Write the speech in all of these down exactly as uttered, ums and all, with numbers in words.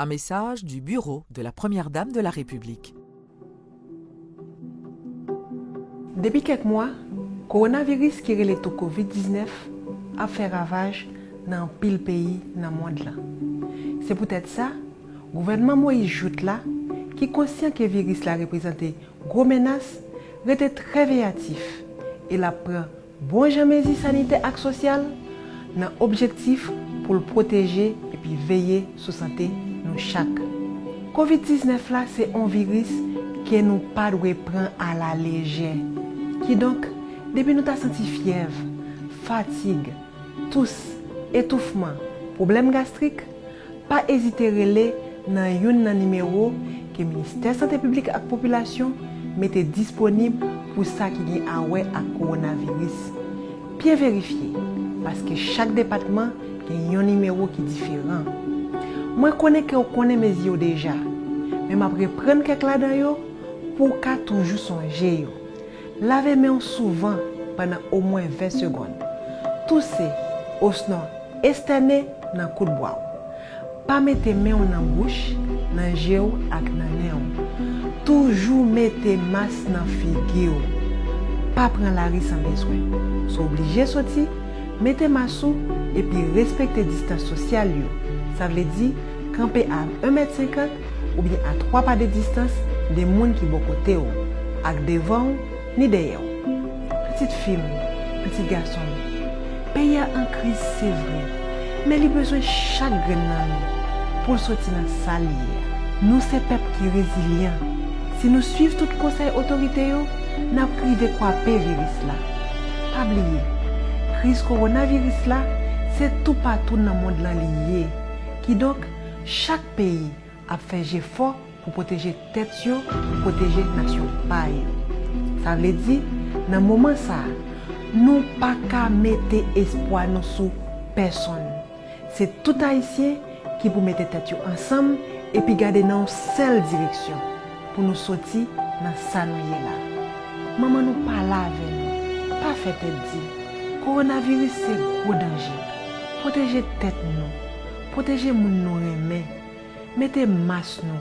Un message du bureau de la Première Dame de la République. Depi kèk mwa, kowonaviris ki rele tou kovid diznèf ap fè ravaj nan anpil peyi nan mond lan. Se poutèt sa, gouvènman Moïse Jouthe la, ki konsyan ke viris la reprezante gwo menas, rete trè veyatif e l ap pran bon jan mezi sanitè ak sosyal nan objektif pou l pwoteje epi veye sou sante nou chak. Kovid diznèf la se on viris ke nou pa dwe pran alalejè. Kidonk, depi nou ta santi fyèv, fatig, tous, etoufman, pwoblèm gastrik, pa ezite rele nan youn nan nimewo ke Ministè Sante Piblik ak Popilasyon mete disponib pou sa ki gen a wè ak kowonaviris. Byen verifye, paske chak depatman gen yon nimewo ki diferan. Mwen konnen ke w konnen mezi yo deja, men m ap reprann kèk ladan yo pou w ka toujou sonje yo. Lave men w souvan pandan omwen ven segonn. Touse, osnon estène nan kout bwa w. Pa mete men w nan bouch, nan je w ak nan nen w. Toujou mete mas nan figi w. Pa pran lari san bezwen. Si w oblije soti, mete mas ou epi respekte distans sosyal yo. Sa vle di, kanpe a en mèt senkant oubyen a twa pa de distans de moun ki bò kote w, ak devan w, ni dèyè w. Pitit fi m, pitit gason m, peyi a an kriz se vre, men li bezwen chak grenn nan nou pou l soti nan sa l ye a. Nou se pèp ki rezilyan. Si nou swiv tout konsèy otorite yo, n ap rive kwape viris la. Pa bliye, kriz kowonaviris la, se toupatou nan mond lan li ye. Kidonk, chak peyi ap fè jefò pou pwoteje tèt yo, pwoteje nasyon pa yo. Sa vle di, nan moman sa a, nou pa ka mete espwa nou sou pèsonn. Se tout Ayisyen ki pou mete tèt yo ansanm epi gade nan yon sèl direksyon pou nou soti nan sa nou ye la. Manman nou pale avè nou, pa fè tèt di. Kowonaviris se gwo danje. Pwoteje tèt nou, pwoteje moun nou renmen, mete mas nou,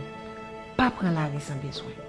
pa pran lari san bezwen.